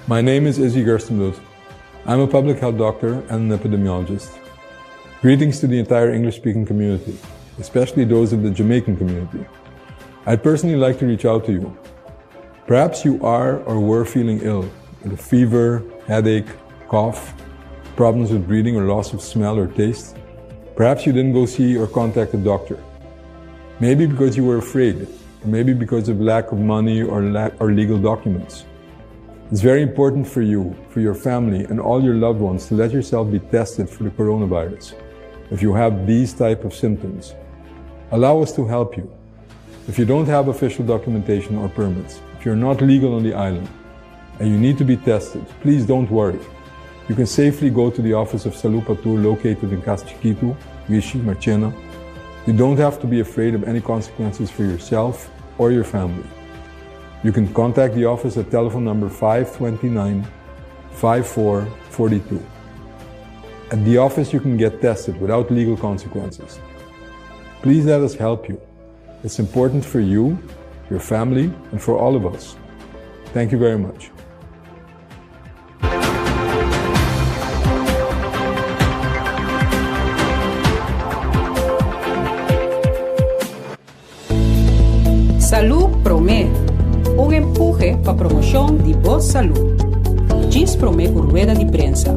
My name is Izzy Gerstenbluth. I'm a public health doctor and an epidemiologist. Greetings to the entire English-speaking community, especially those of the Jamaican community. I'd personally like to reach out to you. Perhaps you are or were feeling ill, with a fever, headache, cough, problems with breathing or loss of smell or taste. Perhaps you didn't go see or contact a doctor. Maybe because you were afraid, or maybe because of lack of money or lack or legal documents. It's very important for you, for your family, and all your loved ones to let yourself be tested for the coronavirus if you have these type of symptoms. Allow us to help you. If you don't have official documentation or permits, if you're not legal on the island, and you need to be tested, please don't worry. You can safely go to the office of Salud located in Cas Chiquito, Vichy, Marchena. You don't have to be afraid of any consequences for yourself or your family. You can contact the office at telephone number 529 5442. At the office, you can get tested without legal consequences. Please let us help you. It's important for you, your family, and for all of us. Thank you very much. Salú Promé, un empuhe pa promoshon di bo salú. Djis promé ku rueda di prensa.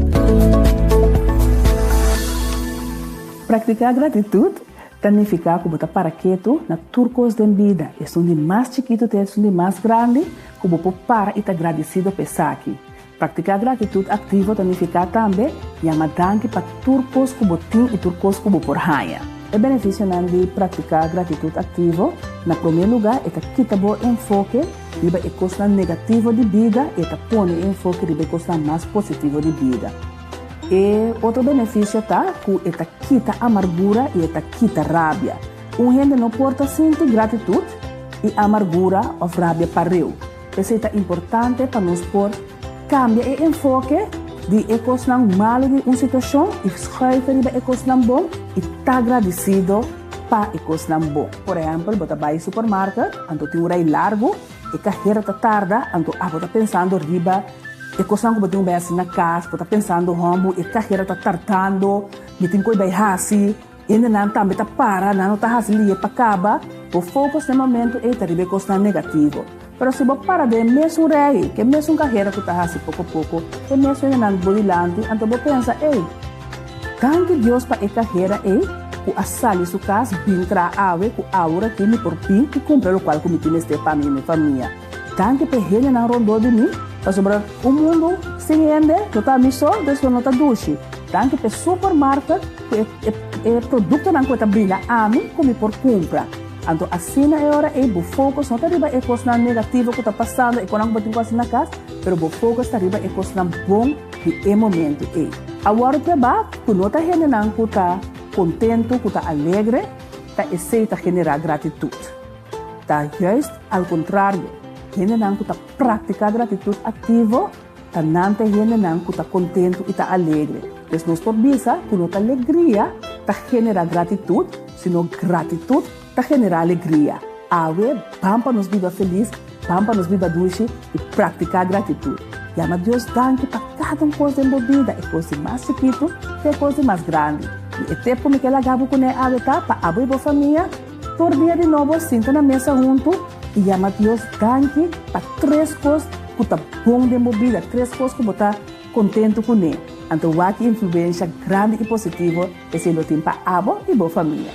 Praktiká gratitut ta nifiká ku bo ta para ketu na tur kos den bida, esun di mas chikitu te esun di mas grandi, ku bo por para i ta gradisido pa esaki. Praktiká gratitut aktivo ta nifiká tambe yama danki pa tur kos ku bo tin i tur kos ku bo por haña. E benefisionan di praktiká gratitut aktivo, Na promé lugá e ta kita bo enfoke riba e kosnan negativo di bida i e ta pone e enfoke riba e kosnan mas positivo di bida. E otro benefisio ta ku e ta kita amargura i e ta kita rabia. Un hende no por ta sinti gratitut i amargura òf rabia pareu. P'esei ta importante pa nos por kambia e enfoke di e kosnan malu di un situashon i schuife riba e kosnan bon i ta gradisido pa e kosnan bon. Por ehèmpel, bo ta bai supermarket, anto tin un rei largu, e kahera ta tarda, anto abo ta pensando riba e kosnan ku bo tin ku bai hasi na kas, bo ta pensando, Hòmbu, e kahera ta tardando, mi tin ku bai hasi. Hendenan tambe ta para, nan no ta hasi lihe pa kaba. Bo focus na e momento ei ta riba e kosnan negativo. Pero si bo para den e mesun rei, ku e mesun kahera ku ta hasi poko poko, e mesun hendenan bo dilanti, anto bo pensa, Ey, danki Dios pa e kahera ei ku a sali su kas bin traha awe, ku awor aki mi por bin i kumpra lokual ku mi tin mester pa mi i mi famia. Danki pa e hendenan rondó di mi, pasobra un mundu sin hende no ta mi so, dus lo no ta dushi. Danki pa e supermarket ku e e produktonan ku e ta brinda ami ku mi por kumpra. Anto asina e ora ei bo focus no ta riba e kosnan negativo ku ta pasando, e konan ku bo tin ku hasi na kas, pero bo focus ta riba e kosnan bon di e momento ei. Awor prueba ku no ta hendenan ku ta kontentu, ku ta alegre, ta esei ta generá gratitut. Ta juist al kontrario, hendenan ku ta praktiká gratitut aktivo ta nan ta e hendenan ku ta kontentu i ta alegre. Pues nos por bisa ku no ta alegria ta generá gratitut, sino gratitut ta generá alegria. Awe, ban pa nos biba felis, ban pa nos biba dushi i praktiká gratitut. Yama Dios danki pa kada un kos den bo bida, e kos di mas chikitu te e kos di mas grandi. I e tep ku mi ke laga bo kuné awe ta pa abo i bo famia, Tur dia di nobo sinta na mesa huntu i yama Dios danki pa tres kos ku ta bon den bo bida, tres kos ku bo ta kontentu kuné. Anto wak ki influensha grandi i positivo esei lo tin pa abo i bo famia.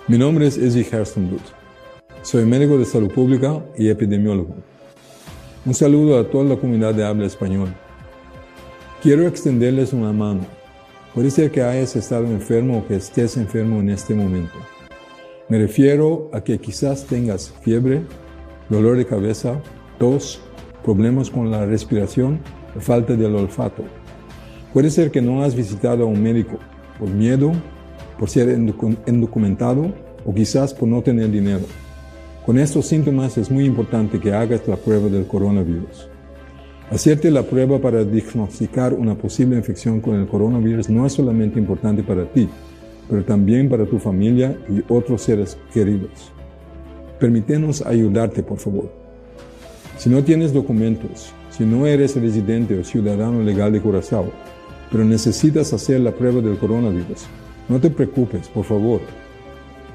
Mi nombre es Izzy Gerstenbluth. Soy médico de salud pública y epidemiólogo. Un saludo a toda la comunidad de habla español. Quiero extenderles una mano. Puede ser que hayas estado enfermo o que estés enfermo en este momento. Me refiero a que quizás tengas fiebre, dolor de cabeza, tos, problemas con la respiración o falta del olfato. Puede ser que no has visitado a un médico por miedo, por ser indocumentado o quizás por no tener dinero. Con estos síntomas es muy importante que hagas la prueba del coronavirus. Hacerte la prueba para diagnosticar una posible infección con el coronavirus no es solamente importante para ti, pero también para tu familia y otros seres queridos. Permítenos ayudarte, por favor. Si no tienes documentos, si no eres residente o ciudadano legal de Curazao, pero necesitas hacer la prueba del coronavirus, no te preocupes, por favor.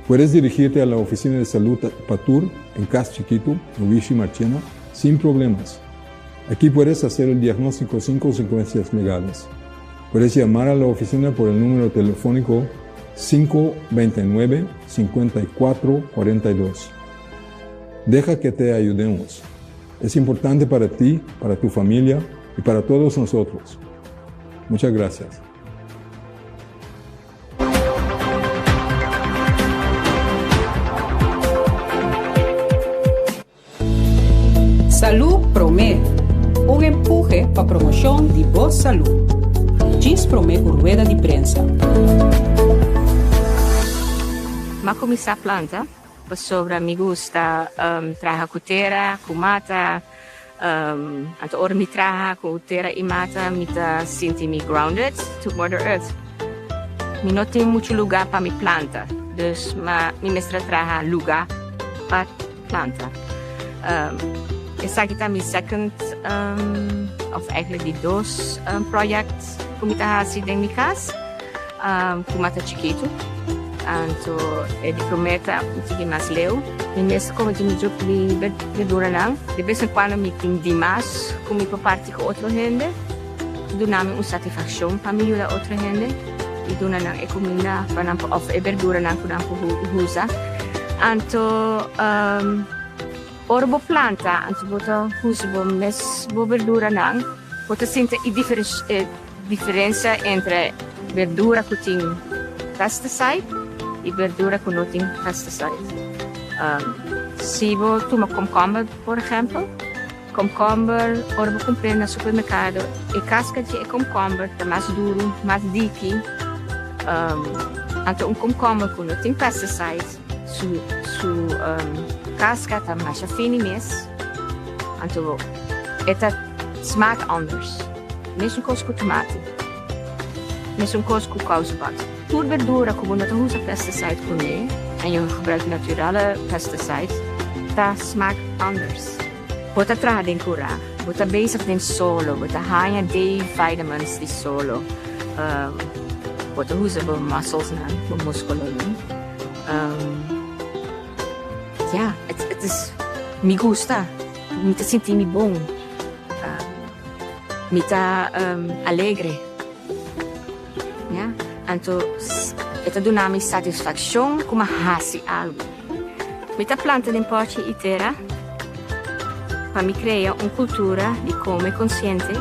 Puedes dirigirte a la oficina de salud Patur en Cas Chiquito, Luigi Marchena, sin problemas. Aquí puedes hacer el diagnóstico sin consecuencias legales. Puedes llamar a la oficina por el número telefónico 529-5442. Deja que te ayudemos. Es importante para ti, para tu familia y para todos nosotros. Muchas gracias. Salú Promé, un empuhe pa promoshon di bo salú. Djis promé ku rueda di prensa. M'a kuminsá planta pasobra mi gusta traha ku tera, ku mata. Anto ora mi traha ku tera i mata mi ta sinti mi grounded to mother earth. Mi no tin muchu lugá pa mi planta, dus ma mi mester a traha lugá pa planta. Esaki ta mi second of eigenlijk di dos project ku mi ta hasi den mi kas ku mata chikitu. Anto e di promé ta un tiki mas leu. Mi mes ta kome tin muchu di berduranan. De bes en kuando mi tin dimas ku mi por parti ku otro hende. Duna mi un satisfakshon pa mi yuda otro hende i duna nan e kuminda pa nan por òf e berduranan ku nan por usa. Anto ora bo planta anto bo ta usa bo mes bo berduranan bo ta sinti e diferensia entre berdura ku tin pesticide i berdura ku no tin pesticide. Si bo tuma komkomber por ehèmpel. Komkomber, ora bo kumpr'é na supermerkado, e kaska dje e komkomber ta mas duru, mas diki. Anto un komkomber ku no tin pesticides, su su kaska ta masha fini mes, anto e ta smaak anders. Mesun kos ku tomati, mesun kos ku kousebat. Tur berdura ku bo no ta usa pesticide kuné en jo gebruikt naturale pesticides, ta smaak anders. Bo ta traha den kurá, bo ta bezig den solo, bo ta haña D-vitamins di solo, bo ta usa bo musclesnan, bo muskulonan. Ya, het is, mi gusta, mi ta sinti mi bon, mi ta alegre. Ya, anto e ta duna mi satisfakshon ku mi a hasi algu. Mi ta planta den pòchi i tera pa mi krea un kultura di kome konsiente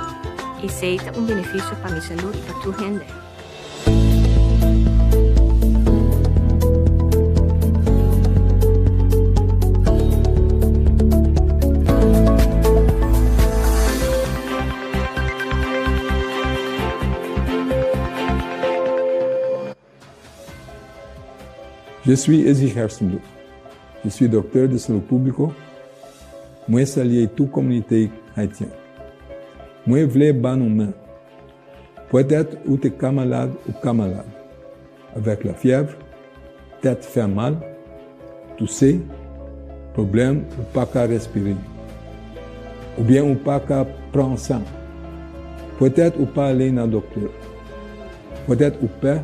i esei ta un benefisio pa mi salú i pa tur hende. Je suis Izzy Gerstenbluth. Je suis docteur de salud público. Mwen salye tout communauté haïtienne. Mwen vle ban nou men. Peut-être ou te ka malade ou ka malade. Avec la fièvre, tête fait mal, tousser, problème ou pas qu'à respirer. Ou bien ou pas qu'à prendre sang. Peut-être ou pas aller dans docteur. Peut-être ou pas,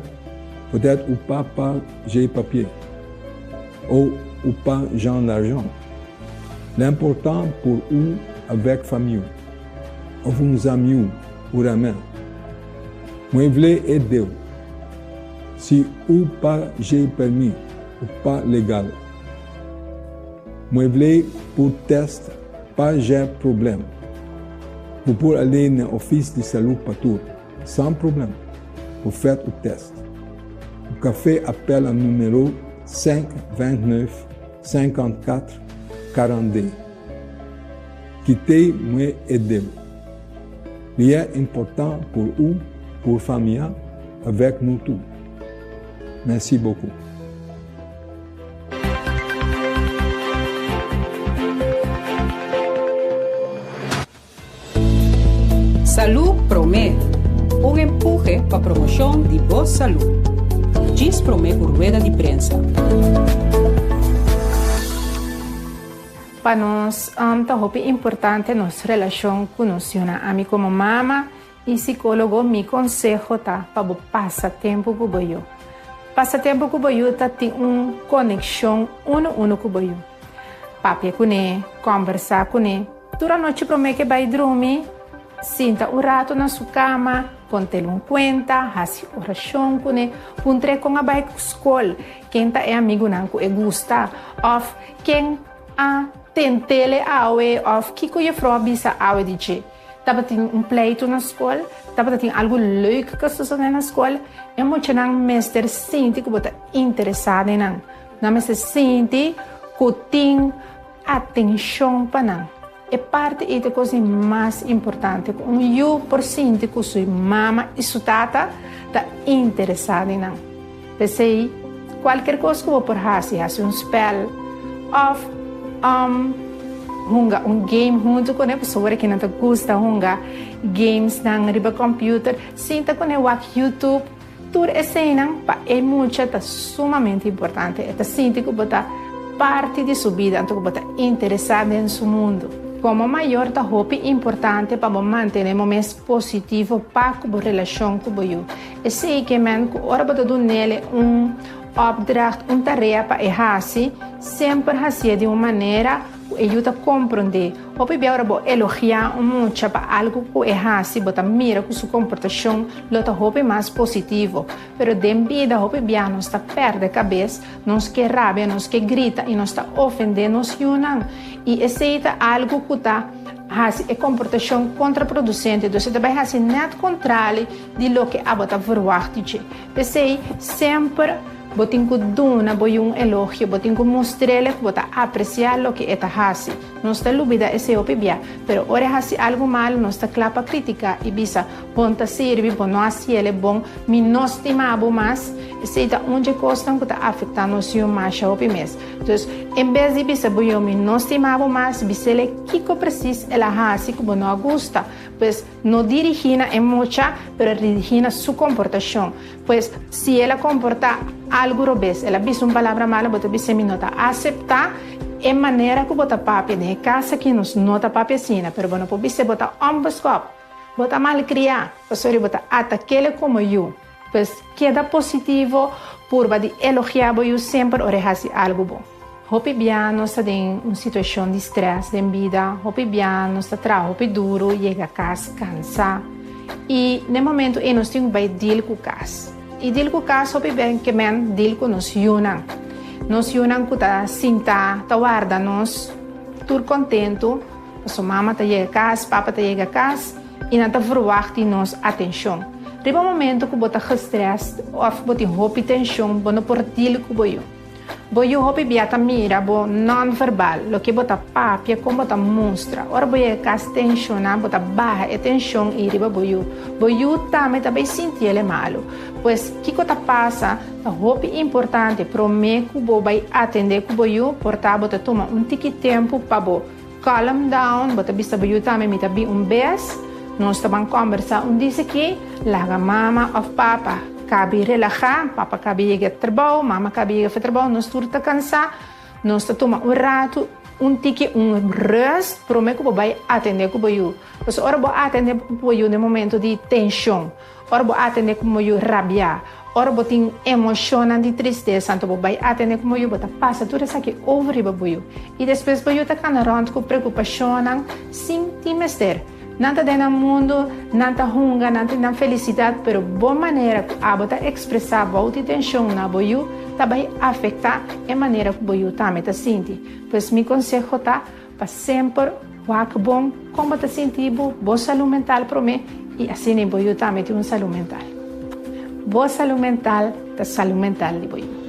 peut-être ou pas pas j'ai papier. Ou ou pas Jean l'argent. L'important pour ou avec famille. Ou uns amis ou ramen. Mwen vle ede ou. Si ou pa gen pèmi, ou pa legal. Mwen vle pou test pa gen pwoblèm. Ou pou ale nan ofis di salud patou, san pwoblèm, pou fè ou test. Ou ka fè apèl a nimewo 5 29 54 42. Kite mwen ede ou. Li enpòtan pou ou, pou fanmi, avèk nou tout. Mèsi bokou. Salú Promé, un empuhe pa promoshon di bo salú. Djis promé ku rueda di prensa. Pa nos ta hopi importante nos relashon ku nos yunan. Ami komo mama i sikólogo mi konseho ta pa bo pasa tempu ku bo yu. Pasa tempu ku bo yu ta tin un konekshon unu unu ku bo yu. Papia kuné, kòmbersá kuné. Tur anochi promé ke bai drumi, sinta un ratu na su kama, kont'el un kuenta, hasi orashon kuné, puntr'é kon a bai ku skol, ken ta e amigunan ku e gusta, òf ken a tent'el e awe òf kiko jefrou a bisa awe di dje. Tabatin un pleitu na skol? Tabata tin algu leuk ku a sosodé na skol? E muchanan mester sinti ku bo ta interesá den nan. Nan mester sinti ku tin atenshon pa nan. E parti ei ta e kos di mas importante, ku un yu por sinti ku su mama i su tata ta interesá den nan. P'esei, kualker kos ku bo por hasi, hasi un spèl òf hunga un game huntu kuné, pasobra ki nan ta gusta hunga gamesnan riba kòmpiuter, sinta kuné wak YouTube. Tur eseinan pa e mucha ta sumamente importante. E ta sinti ku bo ta parti di su bida, anto ku bo ta interesá den su mundu. Komo mayor ta hopi importante pa bo mantené bo mes positivo pa ku bo relashon ku bo yu. Esei ke men ku ora bo ta dun'el un opdracht, un tarea pa e hasi, semper hasié di un manera ku e yu ta komprondé. Hopi bia ora bo elogiá un mucha pa algu ku e hasi, bo ta mira ku su komportashon lo ta hopi mas positivo. Pero den bida hopi bia nos ta pèrdè kabes, nos ke rabia, nos ke grita i nos ta ofendé nos yunan. I esei ta algu ku ta hasi e komportashon kontraprodusente. Dus e ta bai hasi nèt kontrali di loke abo ta verwagt di dje. P'esei, semper bo tin ku duna bo yu un elogio, bo tin ku mustr'el ku bo ta apresiá loke e ta hasi. Nos ta lubidá esei hopi bia, pero ora e hasi algu malu nos ta kla pa kritiká i bisa, Bon ta sirbi, bo no hasi el e bon, mi no stima bo mas. Esei ta un dje kosnan ku ta afektá nos yu masha hopi mes. Dus, en bes di bisa bo yu mi no stima bo mas, bis'el e kiko presis el a hasi ku bo no a gusta. Pues, no dirigí na e mucha, pero dirigí na su komportashon. Pues, si el a komportá algu robes, el a bisa un palabra malu, bo ta bis'é mi no ta aseptá e manera ku bo ta papia. Den e kas aki nos no ta papia asina, pero bo no por bis'é bo ta ònbeskòp, bo ta malkriá, pasobra bo ta atak'é komo yu. Pues, keda positivo, purba di elogiá bo yu semper ora e hasi algu bon. Hopi bia nos ta den un situashon di strès den bida, hopi bia nos ta traha hopi duru, yega kas kansá i n'e momentu ei nos tin ku bai dil ku kas. I dil ku kas hopi bia ke men dil ku nos yunan. Nos yunan ku ta sintá ta warda nos tur kontentu pasobra mama ta yega kas, papa ta yega kas i nan ta verwagt di nos atenshon. Riba momentu ku bo ta gestrèst òf bo tin hopi tenshon bo no por dil ku bo yu. Bo yu hopi bia ta mira bo non-verbal, loke bo ta papia, kon bo ta mustra. Ora bo yega kas tenshoná, bo ta baha e tenshon ei riba bo yu. Bo yu tambe ta bay sinti el e malu. Pues, kiko ta pasa ta hopi importante promé ku bo bay atendé ku bo yu, por ta bo ta tuma un tiki tempu pa bo calm down, bo ta bisa bo yu tambe mi ta bin un bes, nos ta ban kòmbersá un dis aki, laga mama òf papa kabi relahá, papa kabi yega trabou, mama kabi yega for trabou, nos tur ta kansá, nos ta tuma un ratu, un tiki un rùst promé ku bo bai atendé ku bo yu. Pasobra ora bo atendé ku bo yu den momento di tenshon, Ora bo atende ku bo yu rabiá, ora bo tin emoshonnan di tristesa, anto bo bai atende ku bo yu, bo ta pasa tur esaki over riba bo yu. I despues bo yu ta kana rònt ku preokupashonnan sin tin mester. Nan ta den nan mundu, nan ta hunga, nan tin nan felisidat, pero bo manera ku abo ta ekspresá bou di tenshon na bo yu ta bai afektá e manera ku bo yu tambe ta sinti. Pues mi konseho ta Pa semper wak bon kon bo ta sinti bo, bo salú mental promé i asina bo yu tambe tin un salú mental. Bo salú mental ta salú mental di bo yu.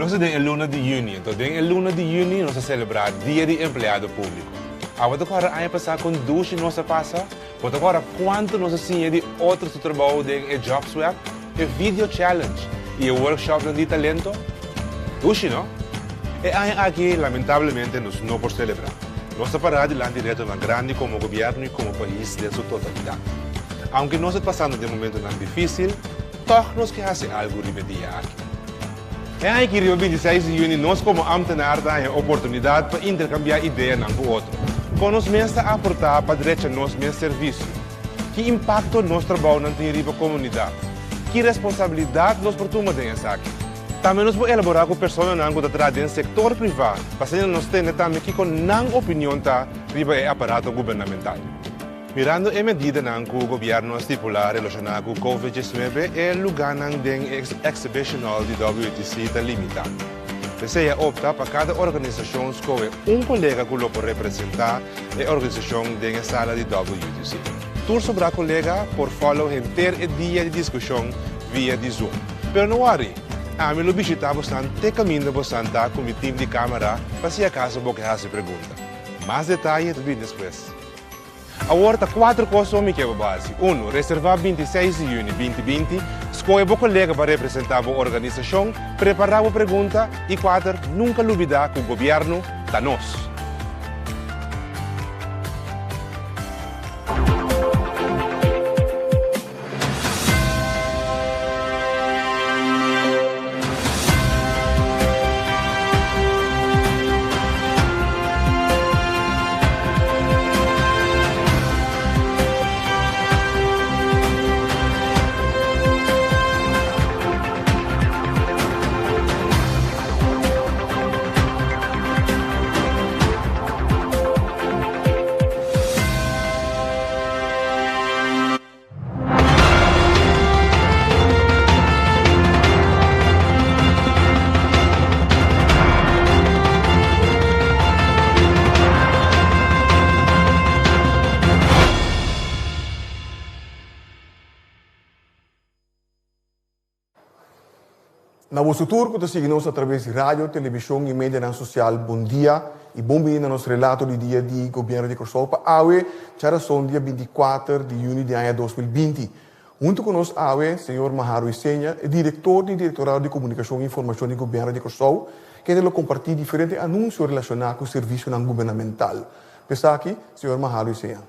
Nos ta den e luna di yüni, anto den e luna di yüni nos ta selebrá Dia di Empleado Públiko. Abo ta kòrda aña pasá kon dushi nos a pasa? Bo ta kòrda kuantu nos a siña di otro su trabou den e Jobsweb, e Video Challenge i e workshopnan di talento? Dushi, no? E aña aki lamentablemente nos no por selebrá. Nos ta pará dilanti retonan grandi komo gobièrnu i komo pais den su totalidat. Aunke nos ta pasando den momentonan difísil, Tòg nos ke hasi algu riba e dia aki. E aña aki riba bintiseis di yüni nos komo ámtenar ta haña oportunidat pa interkambiá ideanan ku otro. Kon nos mes ta aportá pa drecha nos mes servisio? Ki impakto nos trabounan tin riba komunidat? Ki responsabilidat nos por tuma den esaki? Tambe nos por elaborá ku personanan ku ta traha den sektor privá pa asina nos tende tambe kiko nan opinion ta riba e aparato gubernamental. Mirando e medidanan ku gobièrnu a stipulá relashoná ku Covid diesnuebe, e lugánan den e Exhibition Hall di WTC ta limitá. P'esei a opta pa kada organisashon skohe un kolega ku lo por representá e organisashon den e sala di WTC. Tur sobrá kolega por follow henter e dia di diskushon via di Zoom. Pero no wòri, ami lo bishitá bosan te kaminda bosan ta ku mi tim di kámara pa si akaso bo ke hasi pregunta. Mas detaye ta bini despues. Awor ta kuater kos so mi ke bo hasi. Unu, reservá 26 di yüni 2020, skohe bo kolega pa representá bo organisashon, prepará bo pregunta i kuater, nunka lubidá ku gobièrnu ta nos. Na boso tur ku ta sigui nos atraves di radio, televishon i medianan sosial, bon dia i bon bini na nos relato di dia di Gobièrnu di Kòrsou pa awe, djarason dia 24 di yüni di aña 2020. Huntu ku nos awe, señor Maharo Isenia, e direktor di Direktorado di Komunikashon i Informashon di Gobièrnu di Kòrsou, kende lo kompartí diferente anunsio relashoná ku servisionan gubernamental. P'esaki, señor Maharo Isenia.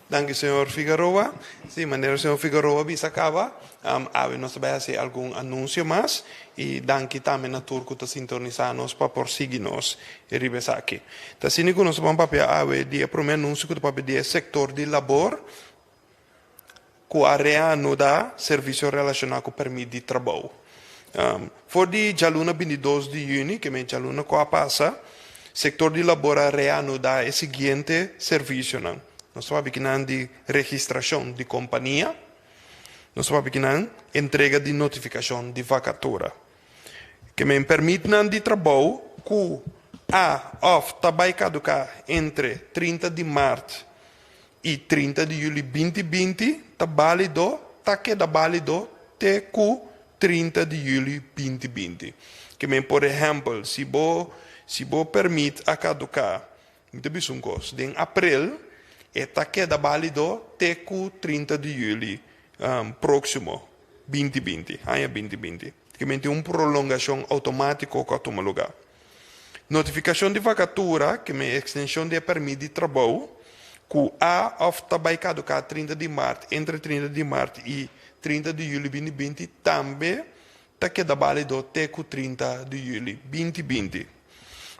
Danki señor Figaroa. Sí, manera señor Figaroa bisa caba, awe nos ta bay haci algun anuncio mas y danki tambe na tur cu ta sintonisa nos pa por sigui nos riba esaki. Ta asina cu nos ta ban papia awe di e prome anuncio cu ta papia di e sector di labor cu a reanuda servicio relaciona cu permit di trabou. For di djaluna 22 di juni, ke men djaluna ku a pasa, sektor di labor a reanudá e siguiente servisionan. Nos ta papia kinan di registrashon di kompania, nos ta papia kinan entrega di notifikashon di vakatura. Ke men pèrmitnan di trabou ku a òf ta bai kaduká entre 30 di mart i 30 di yüli 2020 ta bálido, ta keda bálido te ku 30 di yüli 2020. Ke men por ehèmpel, si bo si bo pèrmit a kaduká, mi ta bisa un kos, den aprel e ta keda bálido te ku 30 di yüli próksimo 2020, aña 2020. Ke men tin un prolongashon outomátiko ku a tuma lugá. Notifikashon di vakatura, ke men ekstenshon di e pèrmit di trabou, ku a òf ta bai kaduká 30 di mart, entre 30 di mart i 30 di yüli 2020, tambe ta keda bálido te ku 30 di yüli 2020.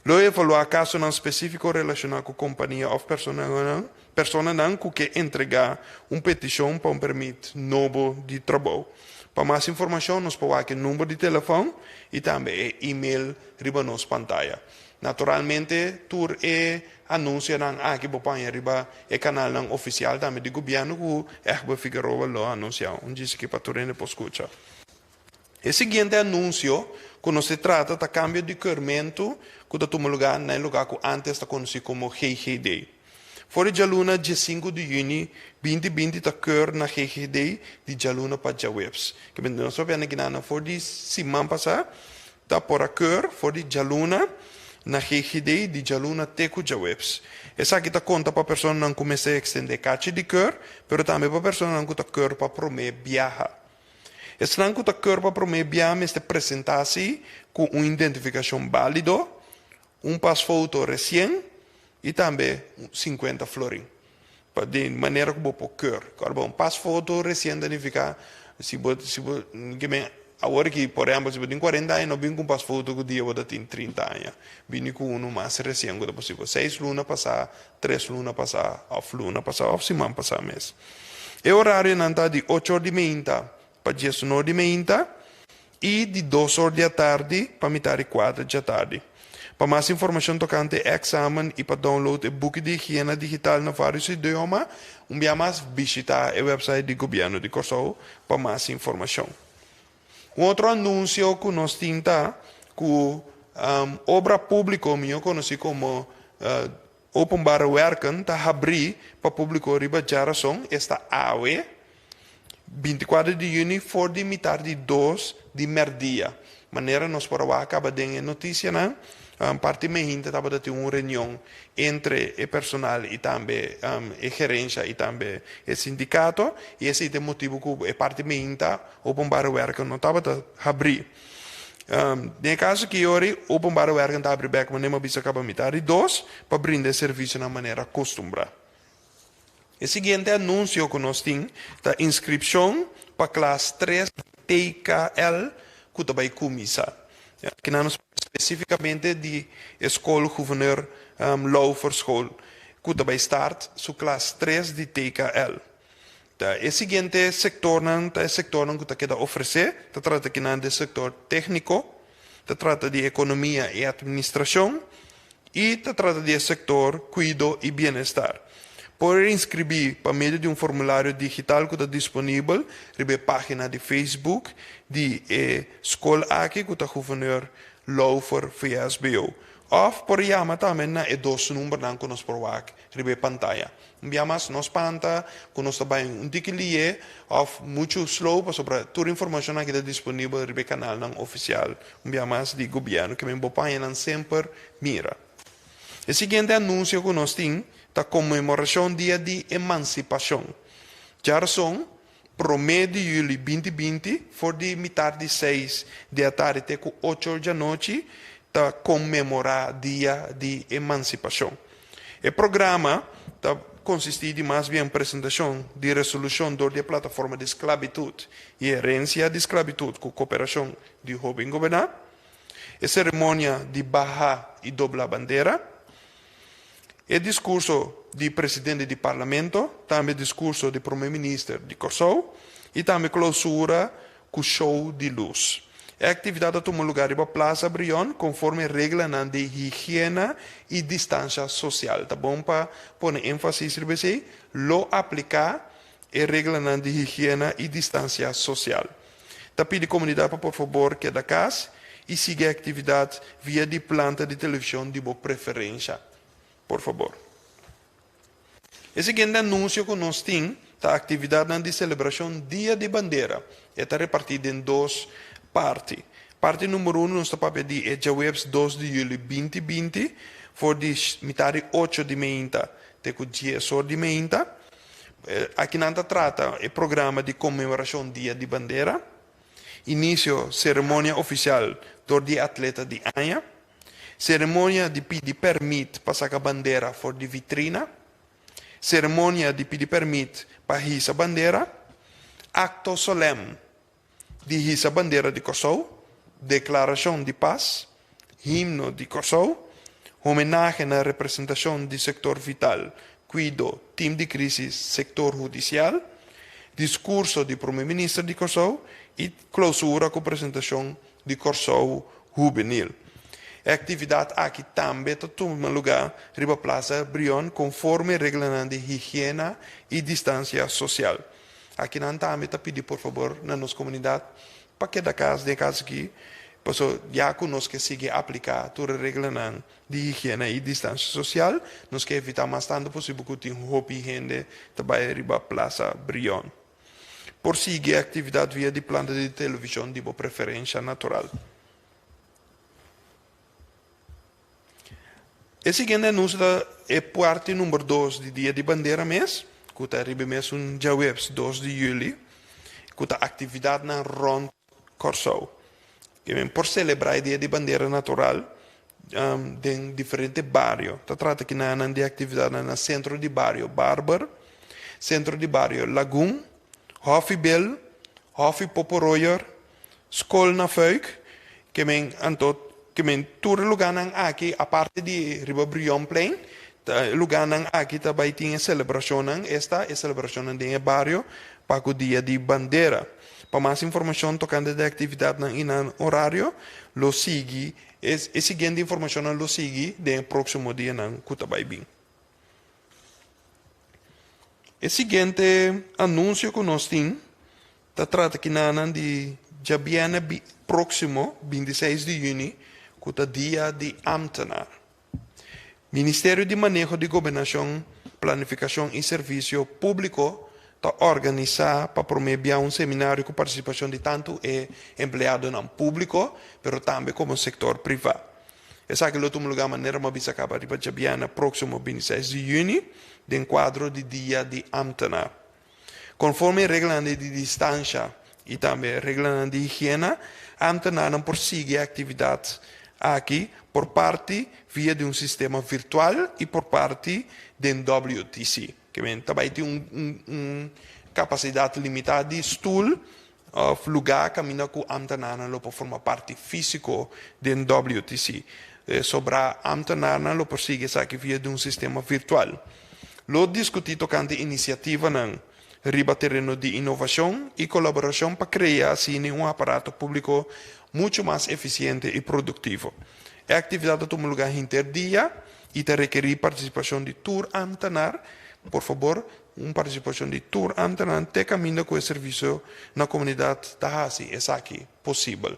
Lo evaluá kasonan spesífiko relashoná ku kompania òf personanan personanan ku ke entregá un petishon pa un pèrmit nobo di trabou. Pa mas informashon nos por wak e number di telefòn i tambe e email riba nos pantaya. Naturalmente tur e anunsionan aki bo por haña riba e kanalnan ofisial tambe di gobièrnu ku Egbert Figueroa lo anunsiá. Un djis aki pa tur hende por skucha. E siguiente anunsio ku nos ta trata ta kambio di keurmentu ku ta tuma lugá na e lugá ku ántes ta konosí komo GGD. For di djaluna 15 di yüni 2020 ta keur na GGD di djaluna pa djaweps. Ke bende nos papia na gina for di siman pasá. Ta por a keur for di djaluna na GGD di djaluna te ku djaweps. Esaki ta konta pa personanan ku mester ekstendé kachi di keur, pero tambe pa personanan ku ta keur pa promé biaha. Esnan ku ta keur pa promé biaha mester presentá si ku un identifikashon bálido, un pasfoto resien i tambe sinkuenta florin. Pa di manera ku bo por keur. Kòrda bo, un pasfoto resien ta nifiká si bo si bo ke men awor aki por ehèmpel si bo tin kuarenta aña no bin ku un pasfoto ku dia bo ta tin trinta aña. Bini ku unu mas resien ku ta posibel. Seis luna pasá, tres luna pasá òf luna pasá òf siman pasá mes. E orarionan ta di ocho or di meinta pa diesunor di meinta i di dos or di atardi pa mitar di kuater djatardi. Pa mas informashon tokante e èksamen i pa download e buki di higiena digital na vários idioma, un bia mas bishitá e wèpsait di Gobièrnu di Kòrsou pa mas informashon. Un otro anunsio ku nos tin ta ku Obra Públiko, mihó konosí komo Openbare Werken, ta habrí pa públiko riba djarason, esta awe, 24 di yüni for di mitar di dos di mèrdia. Manera nos por a wak kaba den e notisianan, parti mehinta tabata tin un reunion entre e personal i tambe e gerensha i tambe e sindikato i esei ta e motibu ku e parti mehinta Openbare Werken no tabata habrí. Den e kaso aki yori Openbare Werken ta habri bèk manera mi a bisa kaba mitar di dos pa brinda e servisionan manera kostumbrá. E siguiente anunsio ku nos tin ta inskripshon pa klas tres TKL ku ta bai kuminsá. Akinan nos papia spesífikamente di e skol Gouverneur Laufferschool ku ta bai start su klas tres di TKL. Ta e siguiente sektornan ta e sektornan ku ta keda ofresé, ta trata akinan di sektor tékniko, ta trata di ekonomia i atministrashon i ta trata di e sektor kuido i bienestar. Por inskribí pa medio di un formulario digital ku ta disponibel riba e página di Facebook di e skol aki ku ta Gouverneur Lauffer VSBO. Òf por yama tambe na e dos numbernan ku nos por wak riba e pantaya. Un bia mas no spanta ku nos ta bai un tiki lié òf muchu slow pasobra tur informashon aki ta disponibel riba e kanalnan ofisial un bia mas di gobièrnu ke men bo paña nan semper mira. E siguiente anunsio ku nos tin ta konmemorashon dia di emansipashon. Djarason, promé di yüli 2020 for di mitar di seis di atardi te ku ocho or djanochi ta konmemorá dia di emansipashon. E programa ta konsistí di mas bien presentashon di resolushon dor di e Plataforma di Sklabitut i Herensia di Sklabitut ku koperashon di Hóben Goberná, e seremonia di baha i dobla bandera, e diskurso di presidente di Parlamento, tambe diskurso di promé minister di Kòrsou i tambe klousura ku show di lus. E aktividat a tuma lugá riba Plaza Brion konforme reglanan di higiena i distansha sosial. Ta bon pa pone énfasis riba esei, lo apliká e reglanan di higiena i distansia sosial. Ta pidi komunidat pa por fabor keda kas i sigui e aktividat via di planta di televishon di bo preferensha. Por fabor. E siguiente anunsio ku nos tin ta aktividatnan di selebrashon Dia di Bandera. E ta repartí den dos parti. Parti number uno nos ta papia di e djaweps dos di yüli 2020 for di mitar di ocho di meinta te ku dies or di meinta. Akinan ta trata e programa di konmemorashon Dia di Bandera. Inisio seremonia ofisial dor di e atleta di aña. Seremonia di pidi pèrmit pa saka bandera for di vitrina. Seremonia di pidi pèrmit pa hisa bandera. Akto solèm di hisa bandera di Kòrsou. Deklarashon di pas. Himno di Kòrsou. Homenahe na representashon di sektor vital, kuido, tim di krísis, sektor hudisial. Diskurso di Prome Minister di Kòrsou i klousura ku presentashon di Kòrsou Hubenil. E aktividat aki tambe ta tuma lugá riba Plaza Brion konforme reglanan di higiena i distansia sosial. Akinan tambe ta pidi por fabor na nos komunidat pa keda kas den e kas aki, paso ya ku nos ke sigui apliká tur e reglanan di higiena i distansia sosial, nos ke evitá mas tantu posibel ku tin hopi hende ta bai riba Plaza Brion. Por sigui e aktividat via di planta di televishon di bo preferensha natural. E siguiente anunsio ta e parti number dos di Dia di Bandera mes, ku ta riba e mesun djaweps dos di yüli, ku ta aktividatnan rònt Kòrsou. Ke men por selebrá e Dia di Bandera natural den diferente bario. Ta trata kinanan di aktividatnan na Sentro di Bario Barber, Sentro di Bario Lagun, Hòfi Bel, Hòfi Poporoyer, Skol na Fuik, ke men anto ke men tur e lugánan aki aparte di riba Brionplein ta e lugánan aki ta bai tin e selebrashonnan, esta e selebrashonnan den e bario pa ku Dia di Bandera. Pa mas informashon tokante di aktividatnan i nan orario lo sigui e e siguiente informashonnan lo sigui den e próksimo dianan ku ta bai bin. E siguiente anunsio ku nos tin Ta trata kinanan di djabièrnè próksimo, 26 di yüni, ku ta Dia di Ámtenar. Ministerio di Maneho di Gobernashon, Planifikashon i Servisio Públiko ta organisá pa promé bia un seminario ku partisipashon di tantu e empleadonan públiko, pero tambe komo sektor privá. Esaki lo tuma lugá manera mi a bisa kaba riba djabièrnè próksimo, 26 di yüni, den kuadro di Dia di Ámtenar. Konforme e reglanan di distansha i tambe reglanan di higiena, ámtenarnan por sigui e aktividat aki por parti via di un sistema virtual i por parti den WTC. Ke men ta bai tin un un kapasidat limitá di stul òf lugá kaminda ku ámtenarnan lo por forma parti físiko den WTC. Sobrá ámtenarnan lo por sigui esaki via di un sistema virtual. Lo diskutí tokante inisiativanan riba tereno di inovashon i kolaborashon pa krea asina un aparato públiko muchu mas efisiente i produktivo. E aktividat ta tuma lugá henter dia i ta rekerí partisipashon di tur ámtenar. Por fabor, un partisipashon di tur ámtenar te kaminda ku e servisio na komunidat ta hasi esaki posibel.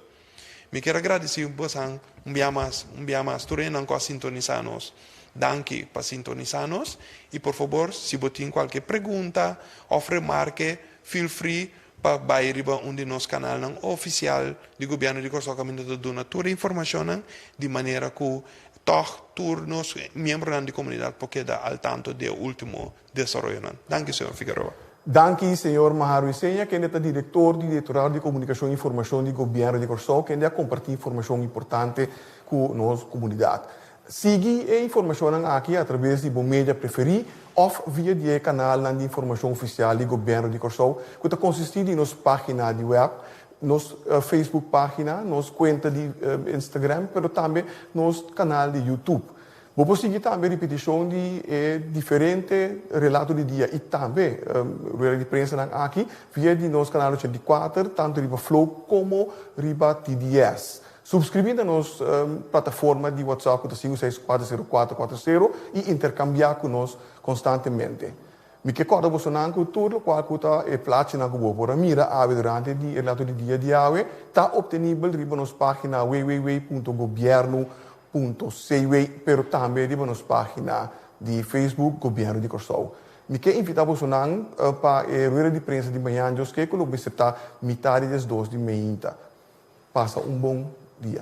Mi kier a gradisí bosan un bia mas, un bia mas, tur hendenan ku a sintonisá nos. Danki pa sintonisá nos i por fabor si bo tin kualke pregunta òf remarke feel free pa bai riba un di nos kanalnan ofisial di Gobièrnu di Kòrsou kaminda ta duna tur e informashonnan di manera ku tòg tur nos miembronan di komunidat por keda al tanto di e último desaroyonan. Danki señor Figueroa. Danki señor Maharu Isenia kende ta direktor di Direktorado di Komunikashon i Informashon di Gobièrnu di Kòrsou kende a kompartí informashon importante ku nos komunidat. Sigui e informashonnan aki atraves di bo media preferí òf via di e kanalnan di informashon ofisial di Gobièrnu di Kòrsou ku ta konsistí di nos página di wèp, nos Facebook página, nos kuenta di Instagram pero tambe nos kanal di YouTube. Bo por sigui tambe ripitishon di e diferente relato di dia i tambe rueda di prensanan aki via di nos kanal 84 tantu riba Flow komo riba TDS. Subskribí na nos plataforma di WhatsApp ku ta 5640440 i interkambiá ku nos konstantemente. Mi ke kòrda bosonan ku tur lokual ku ta e plachinan ku bo por a mira awe durante di e relato di dia di awe ta optenibel riba nos página www.gobiernu.cw pero tambe riba nos página di Facebook Gobièrnu di Kòrsou. Mi ke invitá bosonan pa e rueda di prensa di mañan Dios ke ku lo mester ta mitá di diesdos di meinta. Pasa un bon dia.